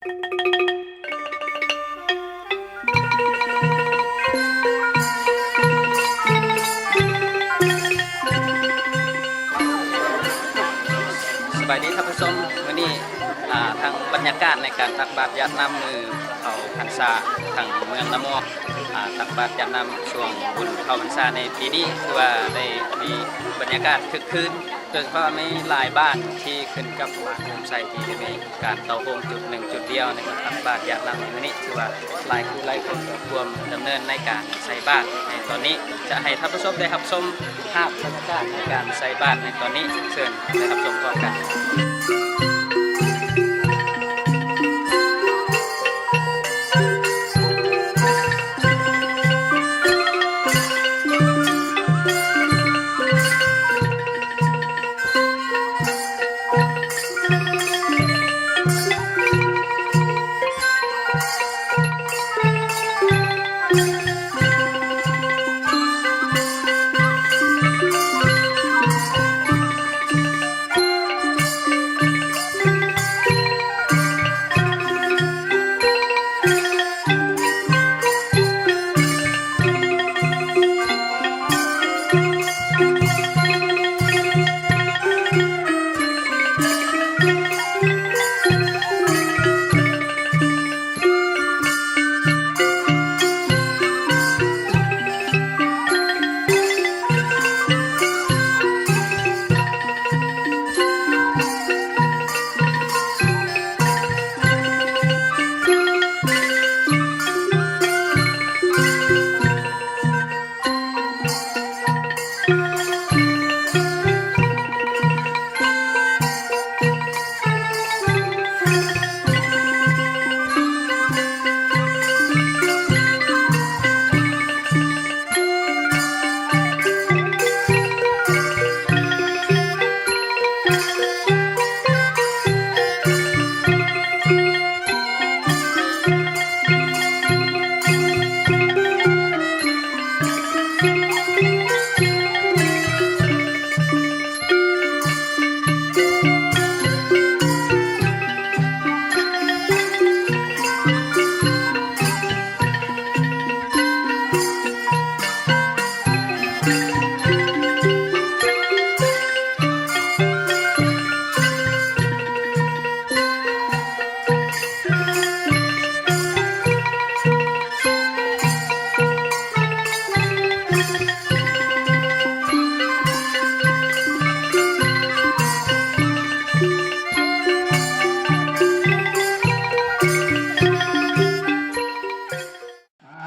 ສະບາຍດີທ່ານຜູ້ຊົມ, ມື້ນີ້ ອ່າ ທາງບັນຍາກາດໃນການຕັກບາດຢາດນ້ຳມື້ເຂົ້າພັນສາ ທາງເມືອງນາໝໍ້ ອ່າ ຕັກບາດຢາດນ້ຳຊ່ວງບຸນເຂົ້າພັນສາໃນປີນີ້ ຖືວ່າໄດ້ມີບັນຍາກາດຄຶກຄື້ນ ໂດຍສະເພາະມີຫຼາຍບ້ານທີ່ຂຶ້ນກັບບ້ານໂຮມໄຊ ທີ່ໄດ້ມີການເຕົ້າໂຮມຈຸດໜຶ່ງຈຸດດຽວໃນການຕັກບາດຢາດນ້ຳໃນມື້ນີ້ ຖືວ່າຫຼາຍຄູ່ຫຼາຍຄົນກໍຮ່ວມດຳເນີນໃນການໃສ່ບາດໃນຕອນນີ້. ຈະໃຫ້ທ່ານຜູ້ຊົມໄດ້ຮັບຊົມພາບບັນຍາກາດໃນການໃສ່ບາດໃນຕອນນີ້ ເຊີນໄດ້ຮັບຊົມພ້ອມກັນ.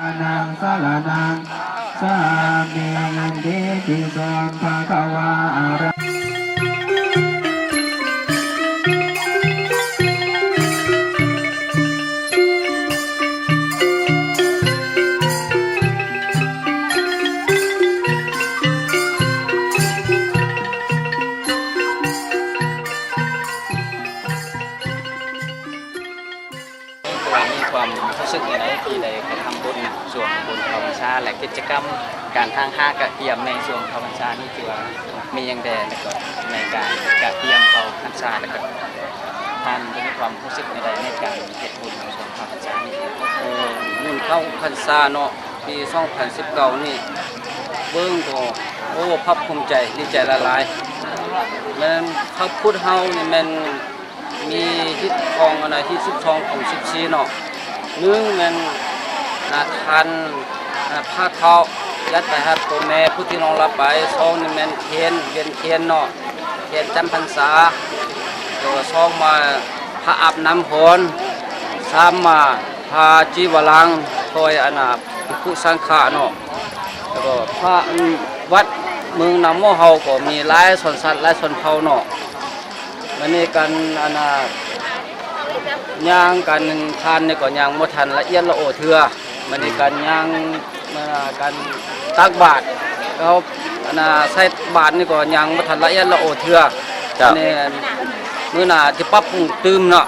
ອານັງສະລະນັງ ສາມິ ອິນດີທີ່ສອນພະຄະວາອາຣະ ມີຄວາມຮູ້ສຶກແນວໃດທີ່ໄດ້ໄປທຳບຸນຊ່ວງບຸນເຂົ້າພັນສາ ແລະ ກິດຈະກຳການທາງຫາກະກຽມໃນຊ່ວງເຂົ້າພັນສານີ້ ຄືວ່າມີຫຍັງແດ່ ແລ້ວກໍໃນການກະກຽມເຂົ້າພັນສາ ແລ້ວກໍທ່ານໄດ້ມີຄວາມຮູ້ສຶກແນວໃດໃນການເຮັດບຸນໃນຊ່ວງເຂົ້າພັນສານີ້? ເອີ ບຸນເຂົ້າພັນສາເນາະ ປີສອງພັນສິບເກົ້ານີ້ ເບິ່ງກໍ ໂອ້ ພາກພູມໃຈ ດີໃຈຫຼາຍໆ ແມ່ນພະພຸດເຮົານີ້ແມ່ນ ມີຮີດຄອງອັນໃດ ຮີດສິບສອງຂອງສິບສີ່ເນາະ ໜຶ່ງແມ່ນ ອາ ທານ ອາ ພາເຂົ້າ ຍັດໄປຫາພໍ່ແມ່ຜູ້ທີ່ລ່ວງລັບໄປ ສອງນີ້ແມ່ນຄຽນ ວຽນຄຽນເນາະ ຄຽນຈຳພັນສາ ແລ້ວກໍສອງມາພາອາບນ້ຳຮ້ອນ ສາມມາພາຈີວະລັງ ຖວາຍອັນນ່າ ພິກຂຸສັງຄະເນາະ ແລ້ວກໍພາ ວັດເມືອງນາໝໍ້ເຮົາກໍມີຫຼາຍຊົນຊາດ ຫຼາຍຊົນເຜົ່າເນາະ. ບັດນີ້ການ ອັນນ່າ ຍ່າງການທານນີ້ກໍຍັງບໍ່ທັນລະອຽດລະໂອເທື່ອ ບັດນີ້ການຍ່າງ ອັນນ່າ ການຕັກບາດ ເຮົາ ອັນນ່າ ໃສ່ບາດນີ້ກໍຍັງບໍ່ທັນລະອຽດລະໂອເທື່ອ ເຈົ້າ ອັນນີ້ມື້ໜ້າຊິປັບປຸງຕື່ມເນາະ.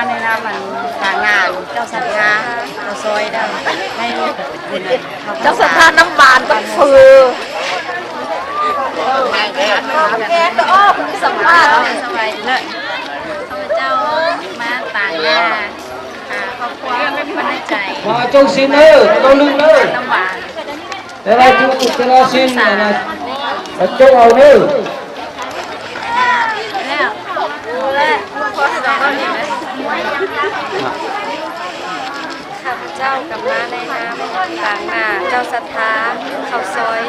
ໃນນາມອັນຕາງໜ້າເຈົ້າສັດທາເຂົ້າຊອຍເດີ ໃຫ້ເຈົ້າສັດທານ້ຳຫວານກັບເຝີ ແກກໍອອກສຳພາດ ສະບາຍດີເນາະ ຂ້າພະເຈົ້າມາຕາງໜ້າ ອ່າ ຄອບຄົວຄົນໃນໃຈ ຂໍຈົ່ງສິນເດີ ບໍ່ຕ້ອງລືມເດີ ນ້ຳຫວານ ແຕ່ລະຈຸ ແຕ່ລະສິນນັ້ນນະ ຈົ່ງເອົາເດີ. ຂ້າພະເຈົ້າກັບມາໃນນາມຕາງໜ້າເຈົ້າສັດທາເຂົ້າຊອຍ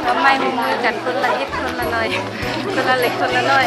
ເຮົາໄມ້ຮ່ວມມືກັນຄົນລະເລັກຄົນລະນ້ອຍ ຄົນລະເລັກຄົນລະນ້ອຍ.